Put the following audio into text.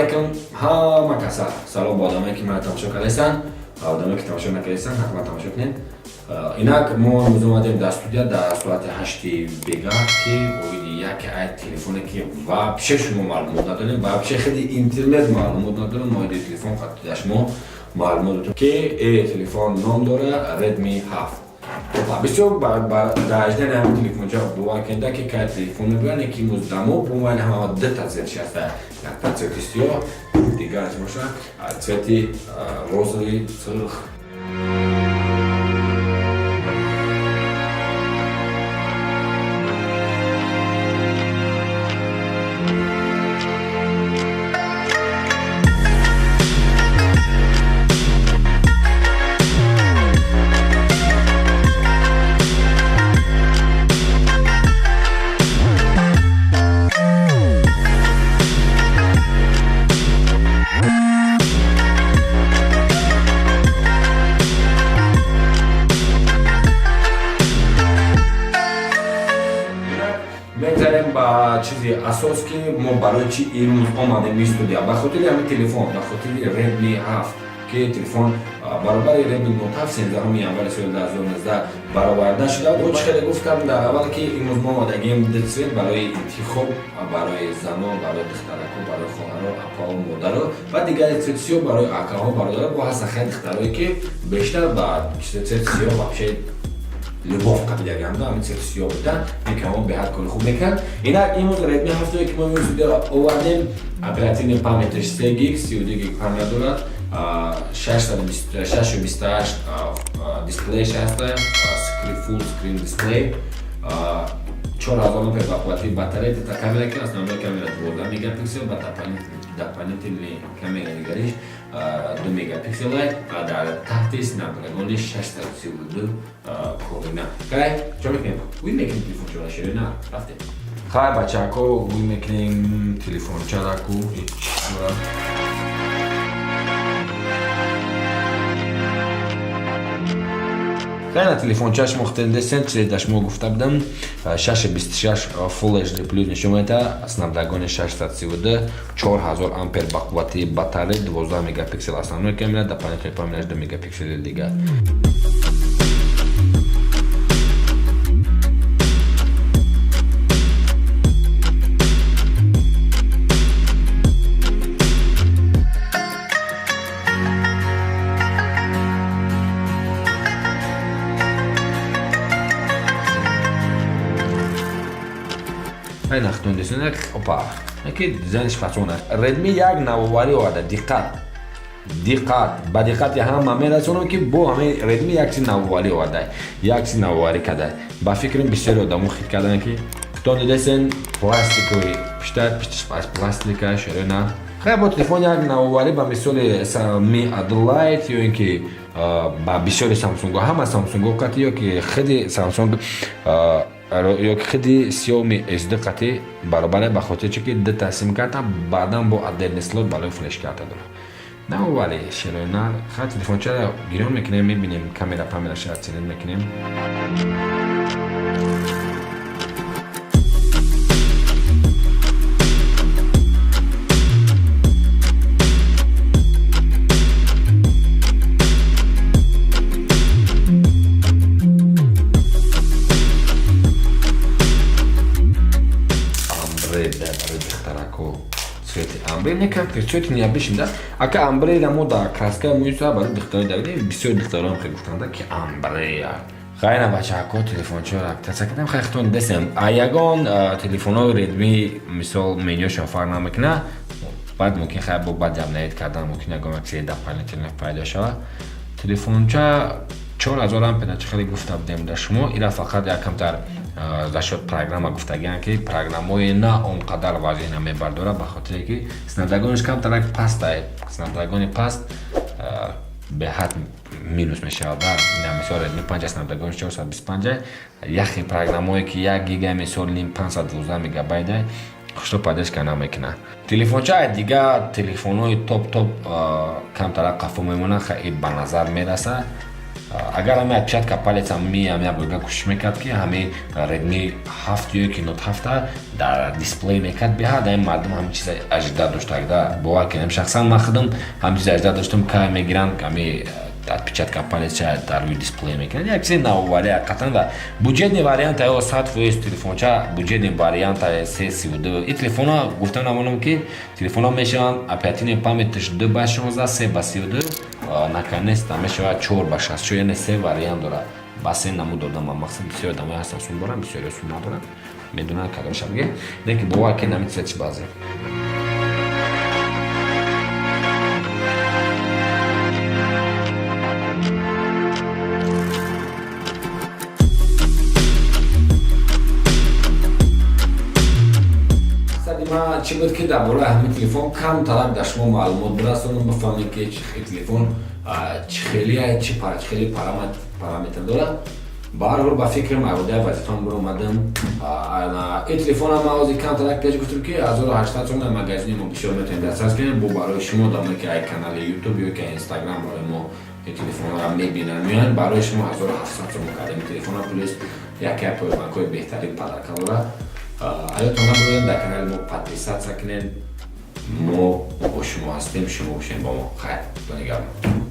Алейкум ҳама каса. Салом ба одамое, ки мана тамошо кардастанд ва одамое, ки тамошо накардастанд, ҳатман тамошо кунед. Инак мо имрӯз омадем дар студия дар соати 8-и бегаҳ, ки оиди яке ай телефоне, ки вообще шумо маълумот надорем, вообще хеле интернет маълумот надорем, оиди телефон дар шумо маълумот додем, ки телефон ном дора Redmi 7. Бисёр дар аждани ҳамин телефонча бовар кунеда, ки кай телефон мебаранд, ки имрӯз дамо бомайли ҳама дута цвет шаста: якта цвети сиёҳ, дигараш боша цвети розовый, сурх. Мегзарем ба чизи асос, ки мо барои чи имрӯз омадем ин студия: ба хотири ҳамин телефон, ба хотири Redmi 7, ки телефон баробари Redmi Note 7 13 январи соли 2019 бароварда шуда буд. Чӣ хеле гуфтам дар аввал, ки имрӯз мо омадагим ду цвет барои интихоб, барои занон, барои духтарако, барои хоҳаро, апао, модаро, ва дигари цвет сиёҳ барои акаҳо, бародаро. Бо ҳаста хеле духтарое, ки бештар ба цвет сиёҳ вообще любовь қабилаганда, ҳамин цвет сиёҳ будан мекамон беҳад кори хуб мекард. Инак имрӯз Redmi 7, ки мо имрӯз студия овардем, оперативный память аш 3 гиг, 32 гиг память дорад, 6,28 дисплей ш ҳаста, full screen display, 4000 мАh ба қуввати батарея, та камера, ки основной камера 12 мегапиксел ва дополнительный камера дигариш 2 мегапиксел ва дар таҳти Snapdragon 632 корина. Кай, чо мекунем? Уй мекунем телефончара, ширина рафтем. Хай, бачако, уй мекунем телефончараку. Хайна, телефонча шумо хтендесен, чизе да шумо гуфта будам: 6.26 Full HD Plus нишон медиҳад, Snapdragon 632, 4000 ампер ба қуввати батарея, 12 мегапиксел основной камера, дополнительный камера 2 мегапиксели дигар. Нахтондесинак, опа, ки дизайниш фасон аст. Redmi як навоварӣ оварда. Диққат, диққат, ба диққати ҳама мерасонам, ки бо ҳамин Redmi як чиз навоварӣ оварда, як чиз навоварӣ карда. Ба фикрам, бисёри одамо хит карданд, ки хитондидесен пластиковый пишта, пишташ аз пластика шерена. Хай, бо телефон як навоварӣ ба мисоли Mi Lite ё ин ки ба бисёри Samsung, ҳама Samsung қати, ё ки худи Samsung, ё ки худи Xiaomi S2 қати баробаре, ба хотири чи ки дута сим карта, баъдан бо отдельный слот барои флеш карта дорад. Навовари шероина. Хай, телефончаро гирён мекунем, мебинем, камера памераша оценить мекунем. Барои духтарако цвети амбре некам цвети необычный да. Ака, амбре мо дар краска муиса барои духтарои давида, бисёр духтароам хеле гуфтанда, ки амбре. Хайна, бачаҳако, телефончаро актаса кардам. Хай, хитон десем, а ягон телефонҳои Redmi мисол менюшон фарқ намекунад. Баъд мумкин, хай, бо баъд апдейт кардан мумкин ягон як чизи дополнительно пайдо шавад. Телефонча 4000 ампер, чӣ хеле гуфта будем дар шумо, ира фақат якамтар за счёт программа гуфтагиан, ки программаҳои на он қадар вазин намебардорад, ба хотире ки Snapdragon ш камтарак паста. Snapdragon и паст беҳад минус мешавад. Мисол, Redmi 5 Snapdragon 425, яхе программаҳое ки 1 гига, мисол, ним 512 мегабайта хушро поддержка намекунад. Телефонча дигар телефонҳои топ топ камтарак қафо мемонад. Хай, ба назар мерасад. Агар ҳами отпечатка палец ҳами ҳами бурга кӯшиш мекард, ки ҳами Redmi 7 ё ки Note 7 дар дисплей мекард, беҳад ҳами мардум ҳами чиза ожидать дошта. Бовар кунем, шахсан ман худам ҳами чиза ожидать доштам, кай мегиранд, ҳами отпечатка палец дар рӯи дисплей мекунад. Як чизи навоварӣ ҳақиқатан. Ва бюджетный вариант ё 100% телефонча, бюджетный вариант C32. И телефона гуфта намонам, ки телефонҳо мешаванд оперативный памяташ 2 ба 16, 3 ба 32, наконец-то мешавад 4 ба 64, яъне се вариант дорад. Ба се намуд додам. Ма мақсад, бисёр одамое ҳастан, сум доранд, бисёриё сум надоранд, медонанд кадомша бигем. Лекин бовар ки нами чиза чи баъзе. Ман чӣ буд, ки дар бораи ҳамин телефон кам талаб дар шумо маълумот бирасонам, бифаҳмед, ки чӣ телефон чӣ хеле, чӣ хеле параметр дорад. Ба ҳар ҳол, ба фикрам, айодаи вазифам биромадам. Ин телефонам ман ҳозир камтарак пеш гуфтам, ки 1800 сомон дар магазини мо бисёр метавонед дастрас кунед. Бо барои шумо, одамое ки ай канали Ютуб ё ки Инстаграм барои мо ин телефонҳоро мебинанд, меоянд, барои шумо 1700 сомон кардем телефона. Плюс яке аз поwerбанкҳои беҳтарин подарка дорад. Ҳаётон набуред, дар канали мо подписаться кунед. Мо бо шумо ҳастем, шумо бошед бо мо. Хайр, худо нигаҳбон.